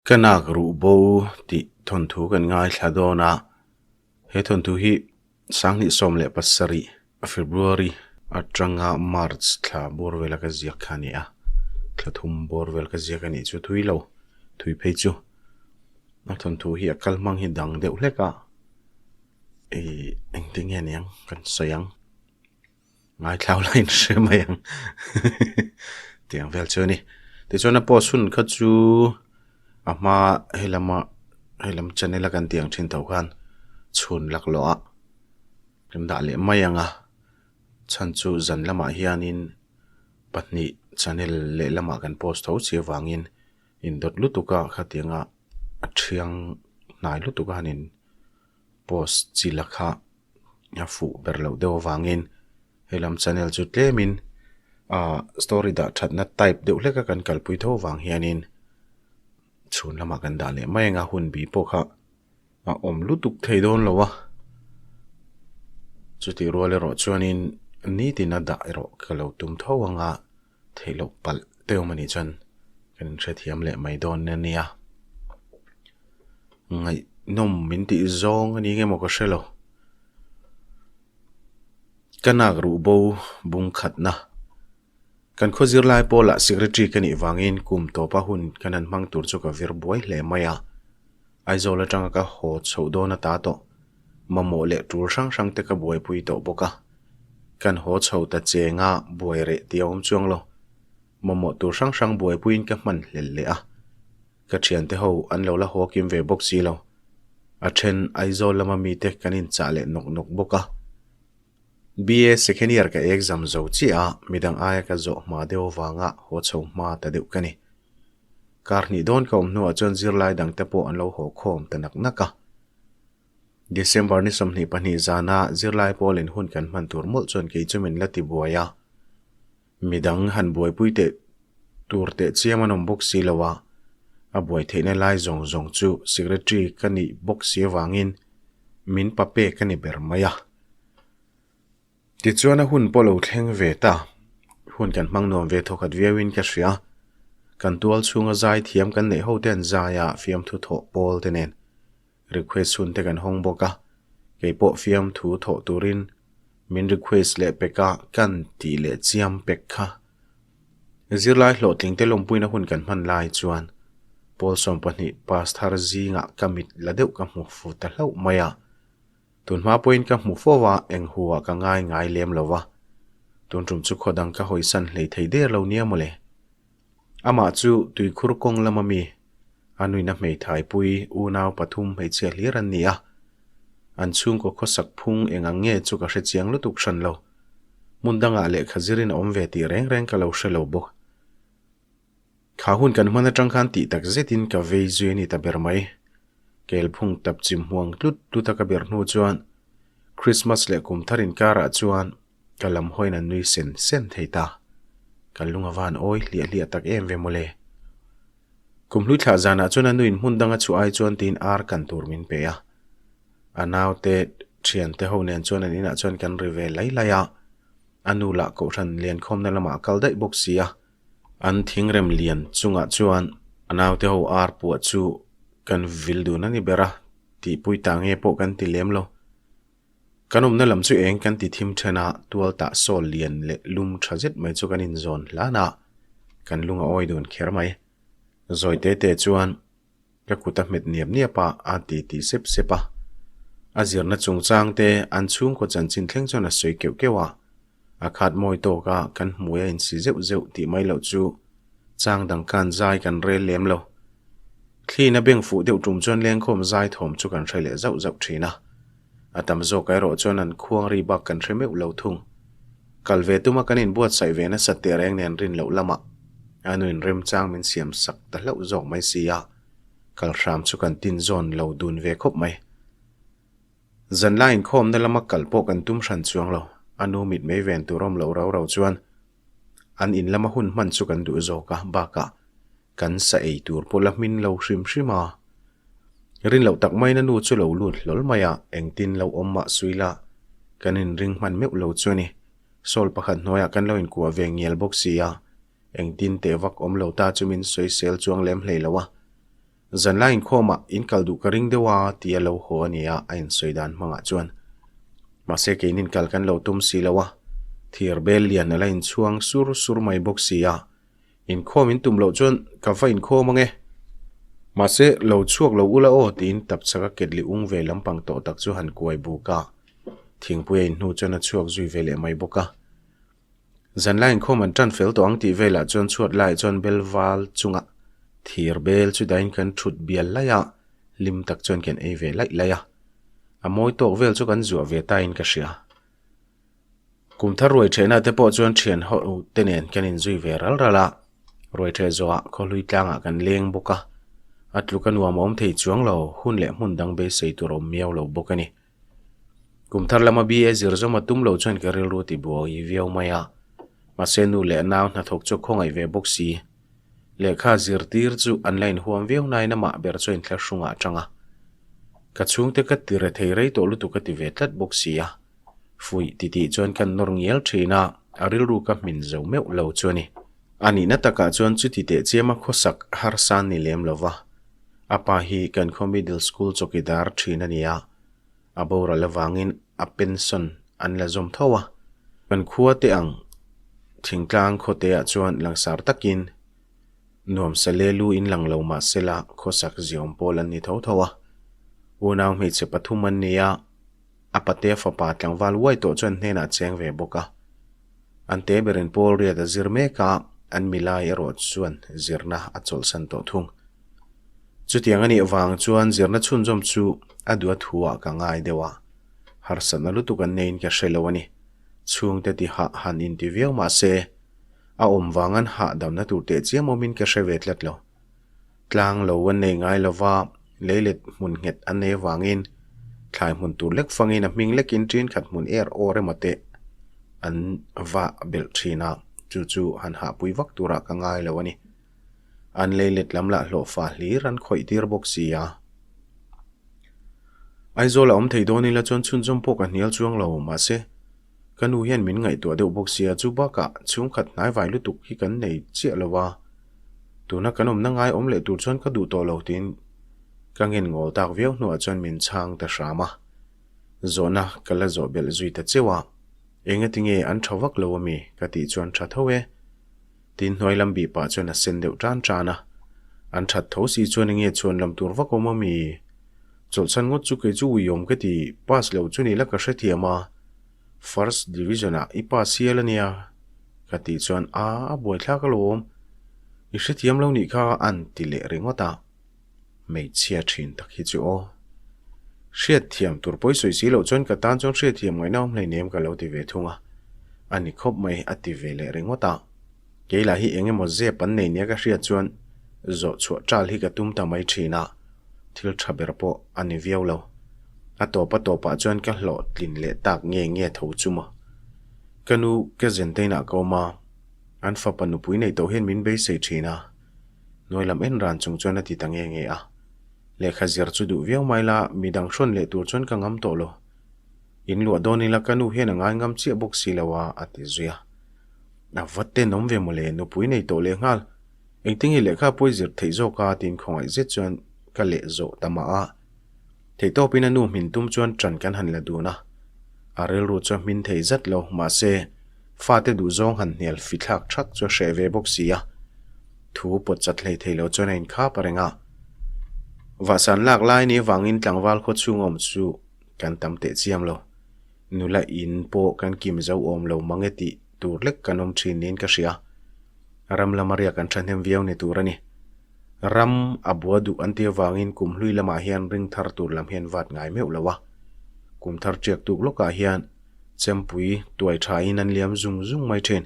Ka nak ruh bo tih thawnthu kan ngaithla dawn a, he thawnthu hi 2017 February atanga March thla bawr vela ka ziak kha a ni a, thla thum bawr vel ka ziak a nih chu thui lo, thui phei chu a thawnthu hi a kal hmang hi dang deuh hlek a, ih engtin nge niang kan sawi ang. Ngaithlau la in hre mai ang tiang vel chu a ni. Tichuan a post hun kha chu a hma he lama he lam channel a kan tih ang thin tho khan chhun laklawh a kan dah leh mai ang a chhan chu zan lamah hianin pahnih channel lehlamah kan post tho chi avangin indawt lutuk a khatianga a thiang hnai lutuk a han in post chi la kha a fuh ber loh deuh avangin helam channel chu tlemin ah story dah thatna type deuh hlek a kan kalpui tho avang hianin chhun lamah kan dah leh mai ang a hun bi pawh kha a awm lutuk thei dawn lo a chutih rual erawh chuanin nitin a dah erawh ka lo tum tho ang a. Theih loh palh te awm a nih chuan kan inhrethiam leh mai dawn a nia. Ngaihnawm min tih zawng a ni nge maw ka hre lo. Ka nak ruh bo bung khatna. Kan khaw zirlai pawlah secretary ka nih vangin kum tawpa hun kan han hmang tur chu ka vir buai hle mai a. Aizawl atanga ka haw chhoh dawn ata tawh mamawh leh tul hrang hrang te ka buaipui tawh bawk a. Kan haw chho ta cheng a, buai reh tih a awm chuang lo. Mamawh tur hrang hrang buaipuiin ka hman hlel leh a. Ka thiante ho an lo la haw kim ve bawk si lo. A then Aizawl lama mite kan inchah leh nawk nawk bawk a. BA second year ka exam zo chiah a, midang aia ka zawh hma deuh avanga haw chho hma ta deuh ka ni. Kar hnih dawn ka awm hnuah chuan zirlai dangte pawh an lo haw khawm ta nak nak a. December ni 22 zana zirlai pawlin hun kan hman tur mawlh chuan kei chu min la ti buai a. Midang han buaipui teh tur teh chiam an awm bawk si lo a, a buai theihna lai zawng zawng chu secretary ka nih bawk si avangin min pa pek a ni ber mai a. Tichuan a hun pawh lo thleng ve ta. Hun kan hmang nuam ve thawkhat viauin ka hria. Kan tual chhunga zai thiam kan neih ho te an zai a, fiamthu thawh pawl te nen request hun te kan hawng bawk a. Kei pawh fiamthu thawh turin min request leh pek a, kan tih leh chiam pek kha. Zirlai hlawhtling te lawmpuina hun kan hman lai chuan pawl 12 pass thar zingah ka mit la deuh ka hmu fu ta hlauh mai a. Tun hma pawhin ka hmu fo a, eng hu ah ka ngai ngai lem lo va. Tun tum chu khaw dang ka hawisan hlei thei der lo nia mawle. Amah chu tuikhur kawng lama mi, a nuina hmeithai pui unau pathum hmeichhia hlir an ni a. An chhungkaw khawsak phung eng ang nge chu ka hre chiang lutuk hran lo. Hmun dangah lehkha zirin a awm ve tih reng reng ka lo hre lo bawk. Kha hun kan hman atang khan tih tak zetin ka vei zui a ni ta ber mai. Kelphung tap chim huang tlut tlut a ka ber hnu chuan Christmas leh kum thar inkarah chuan ka lam hawiin an nui sen sen thei ta. Ka lung a van awi hliah hliah tak em ve mawle. Kum hlui thlah zanah chuan a nuin hmun danga chhuah ai chuan tiin ar kan tur min pe a. A naute thiante ho nen chuan an inah chuan kan ri ve lai lai a. A nu lah kohhran liankhawmna lamah a kal daih bawk si a. An thingrem lian chungah chuan a naute ho ar puah chu kan vil dun a ni ber a, tihpui ta nge pawh kan ti lem lo. Kan awmna lam chu eng kan ti thim then a, tual tah sawl lian leh lum tha zet mai chu kan inzawn hlan a, kan lung a awi dun kher mai. Zawi te te chuan Ka kut a hmet niap niap a, a ti ti sep sep a. A zirna chungchang te an chhungkaw chanchin thleng chuan a sawi keuh keuh a. A khat mawi tawk a, kan hmui a insi zeuh zeuh tih mai loh chu chang dang khan zai kan rel lem lo. Thlin a beng fuh deuh tum chuan lengkhawm zai thawm chu kan hre leh zauh zauh thin a. A tam zawk erawh chuan an khuang ri bak kan hre meuh lo thung. Kal ve tuma kan inbuatsaih ve nasat teh reng nen rin loh lamah a nuin remchang min siam sak ta hlauh zawk mai si a, kal hram chu kan tin zawn lo dun ve khawp mai. Zanlai inkhawmna lama kal pawh kan tum hran chuang lo, a nu mit mei ven tur awm loh rau rau chuan an in lama hun hman chu kan duh zawk a, bakah kan sa ei tur pawh la hmin lo hrim hrim a. Rin loh tak maiin a nu chu lo lut hlawl mai a, engtin lo awm mah sui la, kan inring hman meuh lo chu a ni. Sawl pakhat hnuaiah kan lo inkuah ve ngial bawk si a, engtin teh vak awm lo ta chu min sawisel chuang lem hlei lo a. Zanlai inkhawmah in kal duh ka ring deuh a ti a lo haw a nia a insawi dan hmangah chuan. Mahse keinin kal kan lo tum si lo a, thir bel lian a la inchhuang sur sur mai bawk si a, inkhawm in tum loh chuan ka va inkhawm ang e. Mahse lo chhuak lo ula aw tiin tapchhak a ketli ung ve lampang tawh tak chu han kuai buk a, thingpui a inhnu chuan a chhuak zui ve leh mai bawk a. Zanlai inkhawm an tan fel tawh ang tih velah chuan chhuat laiah chuan bel val chunga thir bel chu dahin kan thut bial laih a, hlim tak chuan kan ei ve laih laih a. A mawi tawk vel chu kan zuah ve tain ka hria. Kum thar ruai thehna te pawh chuan thian ho te nen kan inzui ve ral ral a, ruai theh zawhah khawhlui tlangah kan leng bawk a, a tluk a nuam a awm thei chuang lo, hun leh hmun dang beisei tur a awm miau lo bawk a ni. Kum thar lama BA zir zawm a tum lo chuan ka rilru ti buai viau mai a. Mahse nu leh nau hnathawk chu khawngaih ve bawk si. Lehkha zirtir chu an la inhuam viau nain amah ber chu a inthlahrung ah atang a. Ka chhungte ka ti re thei rei tawh lutuk ka ti ve tlat bawk si a. Fuih titih chuan ka nawr ngial thin a, a rilru ka hmin zo meuh lo chu a ni. A nihna takah chuan chuti teh chiama khawsak harsa ni lem lo va. A pa hi kan khaw middle school chawkidar thin a ni a, a boral avangin a pension an la zawm tho a. Kan khua te ang thingtlang khawteah chuan langsar takin nuamsa le lu in lang lo mah sela khawsak ziawm pawl an ni tho tho a. Unau hmeichhe pathum an ni a, a patea fapa tlangval uai tawh chuan hnenah a cheng ve bawk a. An te berin Paul riat a zir mek a, an milai erawh chuan zirna a chawlhsan tawh thung. Chutiang a nih vang chuan zirna chhunzawm chu a duh a thu ah ka ngai deuh a, harsatna lutuk an neiin ka hre lo a ni. Chhungte ti hah han inti viau mah se, a awm vang an hahdamna tur teh chiam awmin ka hre ve tlat lo. Tlang lo an nei ngai lo va, leilet hmun nghet an nei avangin thlai hmun tur lek fangin a hming lekin ṭin khat hmun er awr emaw te an va belh ṭhin a, chu chu han hahpui vak turah ka ngai lo a ni. An leilet lam lah hlawhfa hlir an khawih tir bawk si a. Aizawl a awm thei dawn ila chuan chhunzawm pawh ka hnial chuang lo, mahse ka nu hian min ngaihtuah deuh bawk sia, chu bakah chhungkhat hnaivai lutuk hi kan nei chiah lo a, tuna kan awmna ngai awm leh tur chuan ka duh tawh lo tiin ka ngen ngawl tak viau hnuah chuan min chhang ta hram a, zawhna ka la zawh belh zui ta cheu a, engati nge an tha vak lo ami ka tih chuan tha tho e. Tin hnuai lam bih pah chuan a sen deuh tan tan a, an that tho si chuan enge chhuan lam tur vak awm ami? Chawlhchhan ngawt chu kei chu uiawm ka ti, pass loh chu ni la ka hrethiam a, first division ah i pass hial ania ka tih chuan a a buaithlak alawm, i hrethiam lo nih kha an ti leh ringawt a. Hmeichhia thin tak hi chu aw. Hriatthiam tur pawi sawi si loh chuan ka tan chuan hriatthiam ngaihna awm hleinem ka lo ti ve thung a. A ni khawp mai a ti ve leh ringawt a. Kei lah hi eng emaw zep an nei nia ka hriat chuan zawh chhuah ṭal hi ka tum ta mai thin a, thil ṭha ber pawh a ni viau lo. A tawp a tawpah chuan ka hlawhtlin leh tak nge nge tho chu maw. Ka nu ka zenteinah ka awm a, an fapa nupui neih tawh hian min beisei thin a. Hnuai lam en ran chung chuan a ti ta nge nge a. Lehkha zir chu duh viau mai la, midang hrawn leh tur chuan ka ngam tawh lo. In luah dawn ila ka nu hian a ngai ngam chiah bawk si lo a, a ti zui a. A va tenawm ve mawle, nupui nei tawh leh nghal. Engtinge lehkha pawi zir theih zawk a tiin khawngaih zet chuan ka leh zawh ta mah a. Theihtawpin a nu hmin tum chuan ṭan kan han la dun a. A rilru chu a hmin thei zat lo, mahse, fate duhzawng han hnial fithlak ṭhak chu a hreh ve bawk si a. Thu pawt chat hlei thei lo chuan a inkhap a reng a. Vahsan lak lai ni avangin tlangval khaw chhung awm chu kan tam teh chiam lo. Nula in pawh kan kim zo awm lo mang e tih tur lek kan awm ṭhin niin ka hria. Ram lama riak an ṭhahnem viau ni tur a ni. Ram a bua duh an tih avangin kum hlui lamah hian ring thar tur lam hian vat ngai meuh lo a. Kum thar ṭiak tuk lawkah hian chempui tuai thain an liam zung zung mai ṭhin.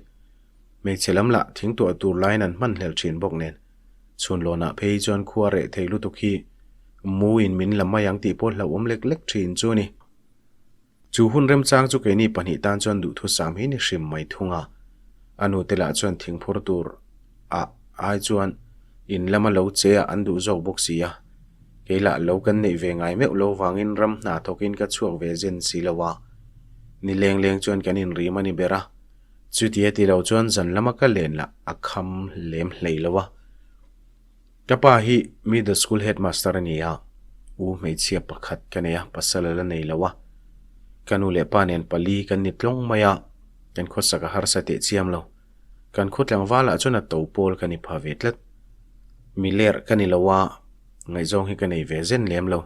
Hmeichhe lam lah thing tuah tur laiin an hman hlel ṭhin bawk nen. Chhunlawnah phei chuan khua reh thei lutuk hi muin min la mai ang tih pawh hlauhawm lek lek ṭhin chu a ni. Chu hun remchang chu keini pahnih tan chuan duhthusam hi ni hrim mai thung a. A nute lah chuan thingphur tur ah ai chuan in lama lo che ah an duh zawk bawk si a. Kei lah lo kan neih ve ngai meuh lo vangin ram hna thawkin ka chhuak ve zen si lo a. Ni leng leng chuan kan inrim a ni ber a. Chutia ti lo chuan zan lama ka len lah a kham lem hlei lo a. Ka pa hi middle school headmaster a ni a, u hmeichhia pakhat ka nei a, pasal a la nei lo a. Ka nu leh pa nen pali kan ni tlawng mai a, kan khawsak a harsa teh chiam lo. Kan khaw tlangvalah chuan a to pawl ka ni pha ve tlat. Mi lerh ka ni lo a, ngaihzawng hi ka nei ve zen lem lo.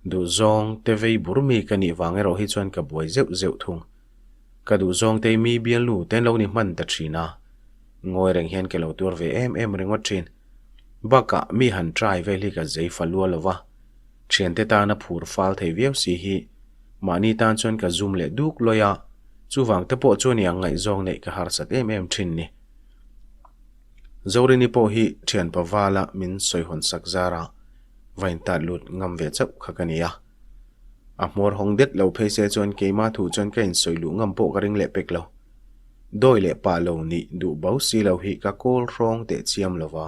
Duhzawng te vei bur mi ka nih vang erawh hi chuan ka buai zeuh zeuh thung. Ka duhzawng te mi bialnu te an lo ni hman ta thin a, ngawi reng hian ka lo tuar ve em em ringawt thin. Bakah mi han try vel hi ka zei fa lua lo va, thiante tana phur fal thei viau si hi mahni tan chuan ka zum leh duk lawi a, chuvang te pawh chuan i ang ngaihzawng neih ka harsat em em thin ni. Zorini pawh hi thianpa vala min sawihawn sak zar a, va intat lut ngam ve chauh kha ka ni a. A hmawr hawng det lo phei se chuan keimah thu chuan ka insawi luh ngam pawh ka ring leh pek lo. Dawi leh pah lo nih duh bo si lo hi ka kawl hrawng teh chiam lo va.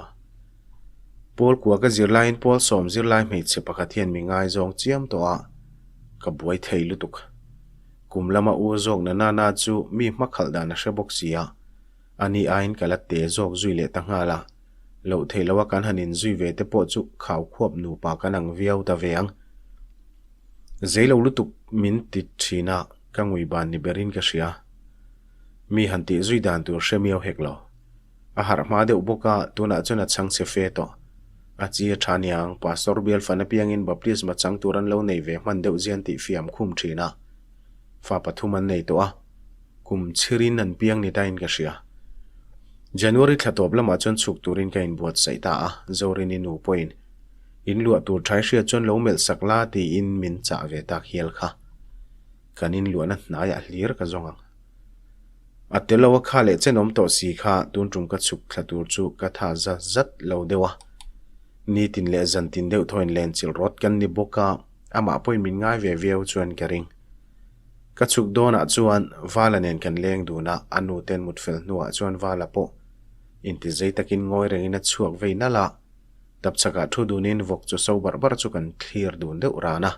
Pawl kua ka zir laiin pawl sawm zirlai hmeichhe pakhat hian mi ngaizawng chiam tawh a, ka buai thei lutuk. Kum lama u zawk na nana chu mi hmakhalh dan a hre bawk si a, ani aiin ka la te zawk zui leh ta nghal a. Loh theih loha kan han inzui ve te pawh chu khau khuap nupa kan ang viau ta ve ang. Zei lo lutuk min ti thin a, ka ngui ban ni berin ka hria. Mi han tih zui dan tur hre miau hek lo. A harh hma deuh bawk a, tunah chuan a chhang chhe fe tawh. A chi a tha niang, Pastor bial fan apiangin baptisma chang tur an lo nei ve hman deuh zian tih fiam khum thin a. Fa pathum an nei tawh a. Kum chhirin an piang ni tain ka hria. January thla tawp lamah chuan chhuk turin ka inbuatsaih ta a, Zorini nu pawhin in luah tur thai hriat chuan lo melh sak la tiin min chah ve tak hial kha. Kan inluahna hnaiah hlir ka zawng ang. A tel lo a kha leh chen awm tawh si kha tun tum ka chhuk thla tur chu ka tha za zat lo deuh a. Nitin leh zantin deuh thawiin lenchilh rawt kan ni bawk a, amah pawhin min ngai ve viau chuan ka ring. Ka chhuk dawnah chuan Vala nen kan leng dun a, a nu ten mut fel hnuah chuan Vala pawh intizei takin ngawi rengin a chhuak vei nalh a, tapchhakah thu dunin vawk chu so barh barh chu kan thlir dun deuh ran a.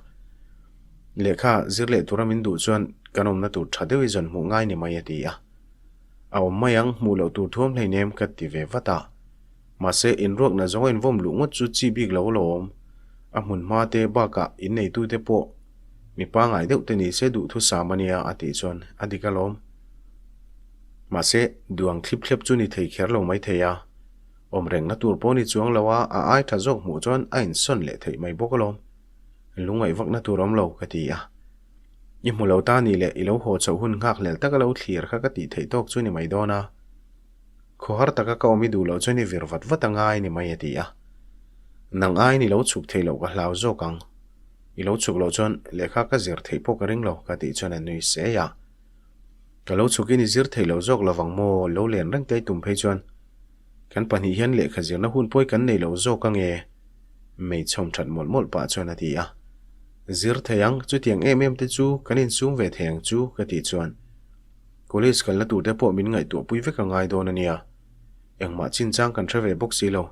Lehkha zir leh tura min duh chuan kan awmna tur tha deuh i zawn hmuh ngai ni mai a ti a. A awm mai ang, hmuh loh tur thuam hleinem ka ti ve vat a. Mahse, inruakna zawng a invawm luh ngawt chu chi bik lo alawm. A hmun hma te bakah inneitute pawh mi pangai deuh te ni se duhthusam a nia a tih chuan a dik alawm. Mahse, duang thlip thlep chu ni thei kher lo mai thei a. Awm rengna tur pawh ni chuang lo a, a ai tha zawk hmuh chuan a insawn leh theih mai bawk alawm. Lungngaih vakna tur awm lo ka ti a. I hmu lo ta nih leh i lo haw chhoh hun nghakhlel taka lo thlir kha ka tih theih tawk chu ni mai dawn a. Khawhar taka ka awm i duh loh chuan i vir vat vat a ngai ni mai a ti a. Nang aiin i lo chhuk theih loh ka hlau zawk ang. I lo chhuk loh chuan lehkha ka zir theih pawh ka ring lo ka tih chuan a nui sei a. Ka lo chhukin i zir theih loh zawk lovang maw lo len reng te i tum phei chuan kan pahnih hian lehkha zirna hun pawi kan nei lo zawk ange mei chhawm that mawlh mawlh pah chuan a ti a. Zir thei ang, chutiang em em te chu kan insum ve thei ang chu ka tih chuan College kalna tur te pawh min ngaihtuah pui vek a ngai dawn a nia. Engmah chinchang kan hre ve bawk si lo.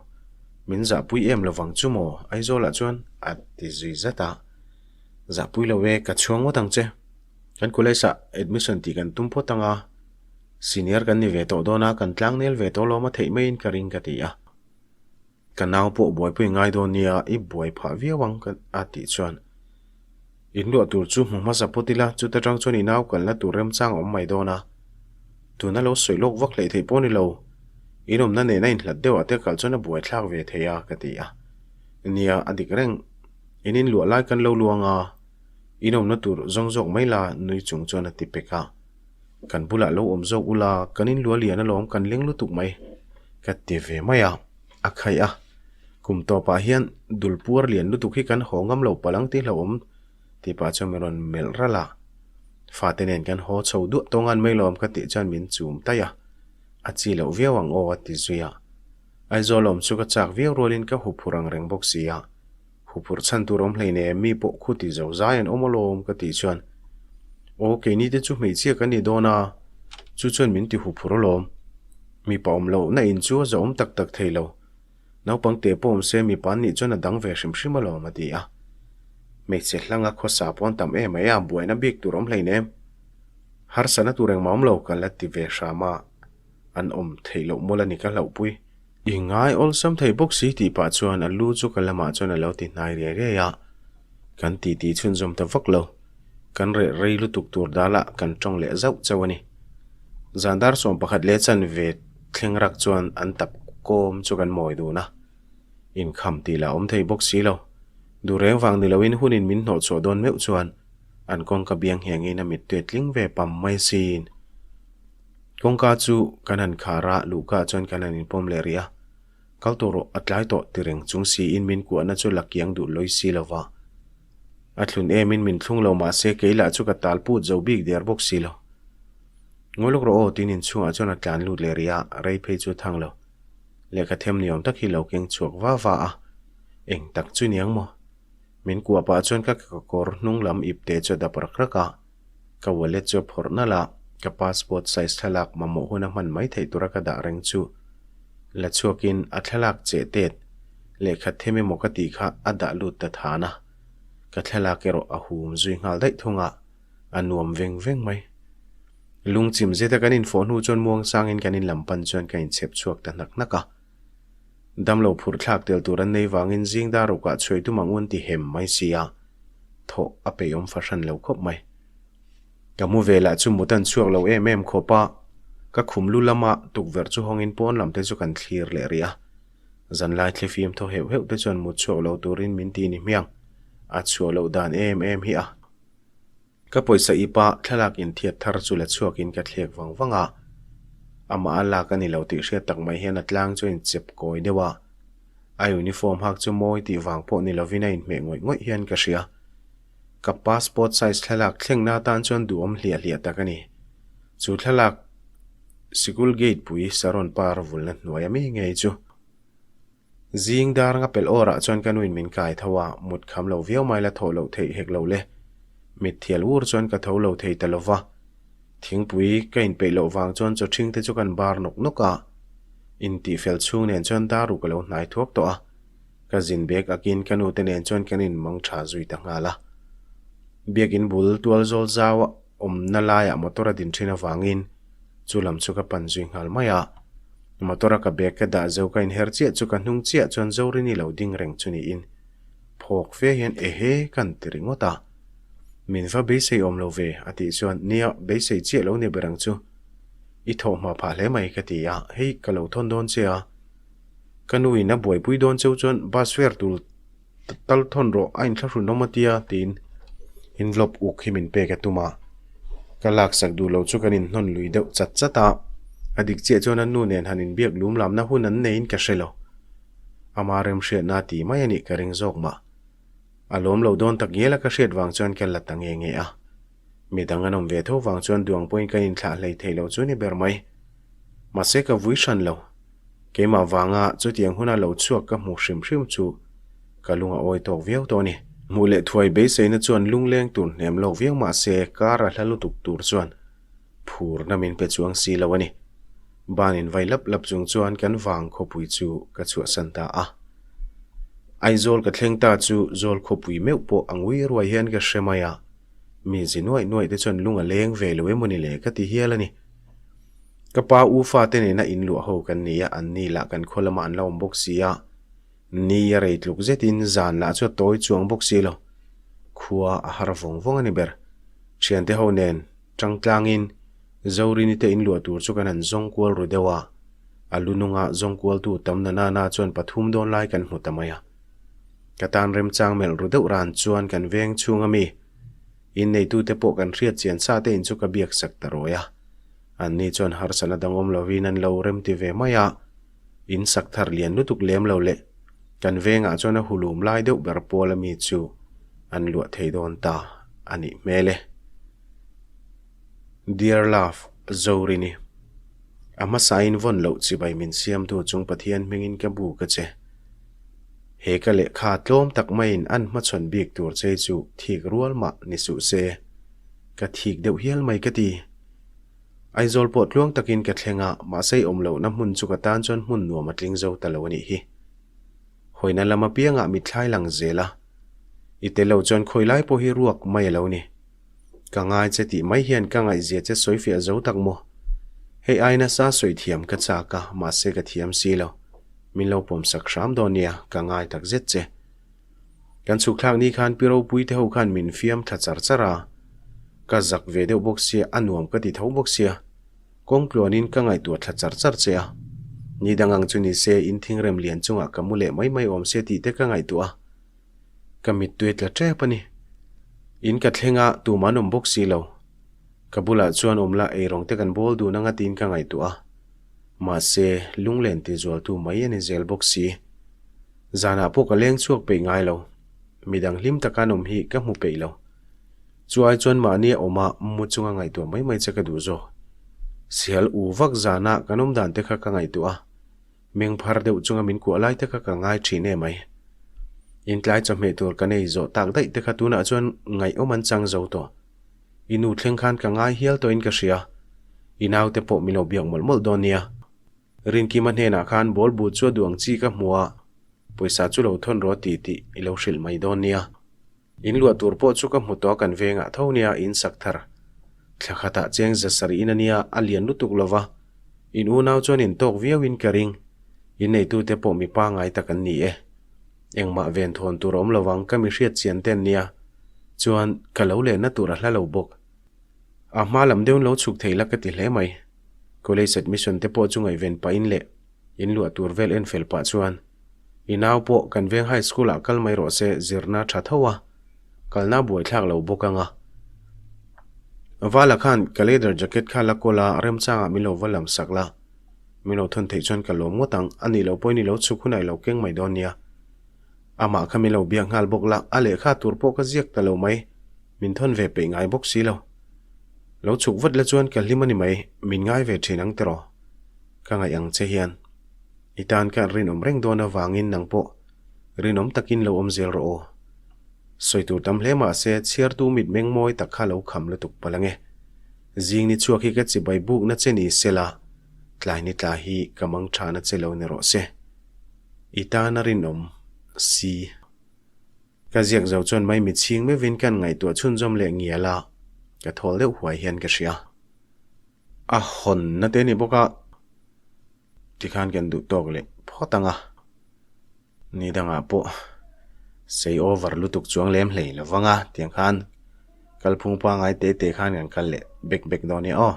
Min zahpui em lovang chu maw Aizawlah chuan a ti zui zat a. Zahpui lo e, ka chhuang ngawt ang che. Kan college ah admission tih kan tum phawt ang a, senior kan ni ve tawh dawn a, kan tlangnel ve tawh lawm a theih maiin ka ring ka ti a. Ka nau pawh buaipui ngai dawn nia, i buai phah viau ang ka a tih chuan in luah tur chu hmu hmasa pawt ila, chuta tang chuan i nau kalna tur remchang a awm mai dawn a. Tuna lo sawi lawk vak hleih theih pawh ni lo, in awmna nena inhlat deuhah te kal chuan a buaithlak ve thei a ka ti a. Nia, a dik reng, in in luah lai kan lo luang a, in awmna tur zawng zawk mai la nui chung chuan a ti pek a. Kan bulah lo awm zawk ula, kan in luah lian alawm kan leng lutuk mai ka ti ve mai a. A khaih a, kum tawpah hian dul puar lian lutuk hi kan haw ngam lo palh ang tih hlauhawm tih pah chuan min rawn melh ralh a. Fate nen kan haw chho duah tawng an mai lawm ka tih chuan min chum taih a, a chi loh viau ang aw a ti zui a. Aizawl awm chu ka chak viau rualin ka huphurh ang reng bawk si a, huphurh chhan tur awm hleinem mi pawh khu ti zo zai an awm alawm ka tih chuan aw keini te chu hmeichhia kan ni dawn a, chu chuan min ti huphurh alawm. Mipa awm loh na in chu a zawhawm tak tak thei lo. Naupang teh pawh awm se mipa an nih chuan a dang ve hrim hrim alawm a ti a. Hmeichhe hlanga khawsa pawh an tam em mai a, buaina bik tur awm hleinem. Harsatna tur engmah awm lo ka la ti ve hram a, an awm theih loh mawlh a ni ka hlauhpui. I ngai awlsam thei bawk si tih pah chuan a lu chu ka lamah chuan a lo ti hnai riai riai a, kan titi chhunzawm ta vak lo. Kan reh rei lutuk tur dalah kan tawng leh zauh chauh a ni. Zan dar 11 leh chanve thleng rak chuan an tap kawm chu kan mawi dun a. Inkham tih lah awm thei bawk si lo. Duh reng vang ni loin hunin min hnawh chhuah dawn meuh chuan an kawngka biang nghengin a mittui tling ve pam mai sin. Kawngka chu kan han khar a, luhka chuan kan han inpawm leh rih a. Kal tawh rawh, a tlai tawh ti reng chung siin min kuahna chu la kiang duh lawi si lo va. A thlun emin min thlung lo mahse kei lah chu ka tal put zo bik der bawk si lo. Ngawi lawk rawh aw tiin inchhungah chuan a tlan lut leh rih a, rei phei chu a thang lo. Lehkha them ni awm tak hi lo keng chhuak va va a, eng tak chu niang maw? Min kuah pah chuan ka kekawr hnung lam ip te chu a dap rak rak a. Ka wallet chu a phawrh nalh a, ka passport size thlalak mamawh huna hman mai theih tura ka dah reng chu la chhuakin a thlalak cheh tet lehkha them emaw ka tih kha a dah lut ta than a, ka thlalak erawh a hum zui nghal daih thung a, a nuam veng veng mai. Lungchim zeta kan infawh hnu chuan muangchangin kan inlam pan chuan ka inchhep chhuak ta hnak hnak a. Damlo phurh thlak tel tur an nei vangin zing dar rukah chhuai tum ang un ti hem mai si a, thawh a peihawm fahran lo khawp mai. Ka mu ve lah chu mut an chhuak lo em em khawp a, ka khum lu lama tukverh chu hawngin pawn lam te chu kan thlir leh rih a. Zanlai thlifim thaw heuh heuh te chuan mut chhuak lo turin min ti ni hmiang, a chhuah loh dan em em hi a. Ka pawisa i pa thlalak inthiat thar chu la chhuakin ka thlek vang vang a, amah a lak a ni lo tih hriat tak mai hian a tlang chu a inchep kawi deuh a, a uniform hak chu mawi tih vang pawh ni lovin a inhmeh ngawih ngawih hian ka hria. Ka passport size thlalak thlengna atan chuan duhawm hliah hliah tak a ni. Chu thlalak sikul gate pui Saron par vulna hnuai ami ngei chu. Zing dar nga pelh awrah chuan ka nuin min kai tho a, mut kham lo viau mai la thawh loh theih hek lo le. Mit thial ur chuan ka tho lo thei ta lo va. Thingpui ka inpeih loh vang chuan chaw ṭhing te chu kan bar nawk nawk a. Intihfel chhung nen chuan dar ru ka lo hnai thuak tawh a. Ka zin bek akin ka nu te nen chuan kan inmang ṭha zui ta nghal a. Biakin bul tual zawl zau a. Awmna laiah motor a din thin avangin chu lam chu ka pan zui nghal mai a. Motor a ka bag ka dah zo ka inher chiah chu ka hnung chiah chuan Zorini lo ding reng chu niin phawk fe hian ehe kan ti ringawt a. Min va beisei awm lo ve a tih chuan nia beisei chiah lo ni ber ang chu. I thawh hma phah hle mai ka ti a, hei ka lo thawn dawn che a. Ka nu in a buaipui dawn cheu chuan bus fare tur Tal thawn rawh a inthlahrun awm a tia tiin envelope uk hi min pek a tum a, ka laksak duh lo chu kan inhnawn lui deuh chat chat a, a dik chiah chuan a nu nen han inbiak lum lamna hun an neiin ka hre lo. Ama remhriatna a ti mai a nih ka ring zawk mah. A lawm lo dawn tak ngial a ka hriat vang chuan ka la ta nge nge a. Midang an awm ve tho vang chuan duang pawhin kan inthlah hlei thei lo chu ni ber mai. Mahse ka vui hran lo. Keimah vanga chutiang huna lo chhuak ka hmu hrim hrim chu ka lung a awi tawk viau tawh a ni. Hmuh leh thuai beiseina chuan lungleng tur hnem lawk viau mahse kar a hla lutuk tur chuan phurna min pe chuang si lo a ni. Ban in vai lap lap chung chuan kan vang khawpui chu ka chhuahsan ta a. Aizawl ka thleng ta chu zawl khawpui meuh pawh a ngui ruai hian ka hre mai a, mi zi nuaih nuaih te chuan lung a leng ve lo emawni le ka ti hial a ni. Ka pa u fate nena in luah ho kan ni a, an ni lah kan khaw lamah an la awm bawk si a, ni a rei tluk zetin zan lah chu a tawi chuang bawk si lo. Khua a har vawng vawng a ni ber. Thiante ho nen tang tlangin Zorini te in luah tur chu kan han zawng kual ru deuh a, a lu nunga zawng kualtu tam na nana chuan pathum dawn lai kan hmu ta mai a. Ka tan remchang melh ru deuh ran chuan kan veng chhung ami inneitute pawh kan hriat chian sa te in chu ka biak sak ta rawi a. Anni chuan harsatna dangawm lovin an lo remti ve mai a, in sak thar lian lutuk lem lo leh kan vengah chuan a hulum lai deuh ber pawl ami chu an luah thei dawn ta a nih hmel e. Dear Love, Zorini. A hmasain vawn loh chibai min siamtu chung Pathian hmingin ka bu ka che. He ka lehkha tlawm tak maiin an hmachhawn bik tur che chu thik rual mah ni suh se. Ka thik deuh hial mai ka ti. Aizawl pawh tluang takin ka thleng a, mahse i awm lohna hmun chu ka tan chuan hmun nuam a tling zo ta lo a nih hi. Hawina lam apiangah mithlai lang zel a, i tel lo chuan khawi lai pawh hi ruak mai a lo ni. Ka ngai che tih mai hian ka ngaihzia che sawifiah zo tak maw? Hei ai nasa sawi thiam ka chak a, mahse ka thiam si lo. Min lo pawmsak hram dawn nia, ka ngai tak zet che. Kan chhuk thlak ni khan Pi Ropui te ho khan min fiam thla char char a. Ka zak ve deuh bawk sia, a nuam ka ti tho bawk sia. Kawng tluanin ka ngaihtuah thla char char che a. Ni dang ang chu ni se in thingrem lian chungah ka mu leh mai mai awm sia tih te ka ngaihtuah a. Ka mittui tla tep a ni. In ka thleng a, tumah an awm bawk si lo. Ka bulah chuan awm la eirawng te kan bawl dun anga tiin ka ngaihtuah a. Mahse, lunglen tizualtu mai a ni zel bawk si. Zanah pawh ka leng chhuak peih ngai lo. Midang hlim taka an awm hi ka hmu peih lo. Chu ai chuan mahni a awm a, mu chunga ngaihtuah mai mai che ka duh zawk. Sihal u vak zana kan awm dan te kha ka ngaihtuah a, meng phar deuh chunga min kuah lai te kha ka ngai thin em mai. Intlai chawhmeh tur ka nei zawh tak daih te kha tunah chuan ngaihawm an chang zo tawh. I nu thleng khan ka ngai hial tawhin ka hria. I naute pawh min lo biak mawlh mawlh dawn nia. Rinkima hnenah khan ball but chu a duh ang chi ka hmu a, pawisa chu lo thawn rawh ti tih i lo hrilh mai dawn nia. In luah tur pawh chu ka hmu tawh a kan vengah tho nia in sak thar. Thla khatah cheng za sarih in a nia a lian lutuk lo va, in unau chuan in tawk viau in ka ring. In neitute pawh mi pangai tak an ni e. Engmah ven thawn tur a awm lo vang ka mi hriat chian ten nia. Chuan ka lo lehna tur a hla lo bawk. A hma lam deuhin lo chhuk thei la ka ti hle mai. College admission te pawh chu ngaihven pahin leh in luah tur vel en fel pah chuan i nau pawh kan veng high school ah kal mai rawh se zirna tha tho a, kalna buaithlak lo bawk ang a. Vala khan ka leather jacket kha la kawl a, remchangah min lo va lam sak la, min lo thawn theih chuan ka lawm ngawt ang, a nih loh pawhin i lo chhuk hunah i lo keng mai dawn nia. Amah kha min lo biak nghal bawk la, a lehkha tur pawh ka ziak ta lo mai, min thawn ve peih ngai bawk si lo. Lo chhuk vat la chuan ka hlim a ni mai, min ngai ve thin ang tiraw? Ka ngaih ang che hian. I tan ka rinawm reng dawn avangin nang pawh rinawm takin lo awm zel rawh aw. Sawi tur tam hle mah se chhiartu mit meng mawi tak kha lo kham lutuk palh ange. Zing ni chhuak hi ka chibai bukna che ni sela, tlai ni tla hi ka mang thana che lo ni rawh se. I tan a rinawm si. Ka ziak zo chuan mai mitchhing meuhin kan ngaihtuah chhunzawm leh ngial a, ka thawl deuh huai hian ka hria. A hawnna te ni bawk a, tikhan kan duh tawk leh phawt ang a, ni dangah pawh sei over lutuk chuang lem hlei lo vang a, tiang khan kalphung pangai te te khan kan kal leh bek bek dawn nia aw.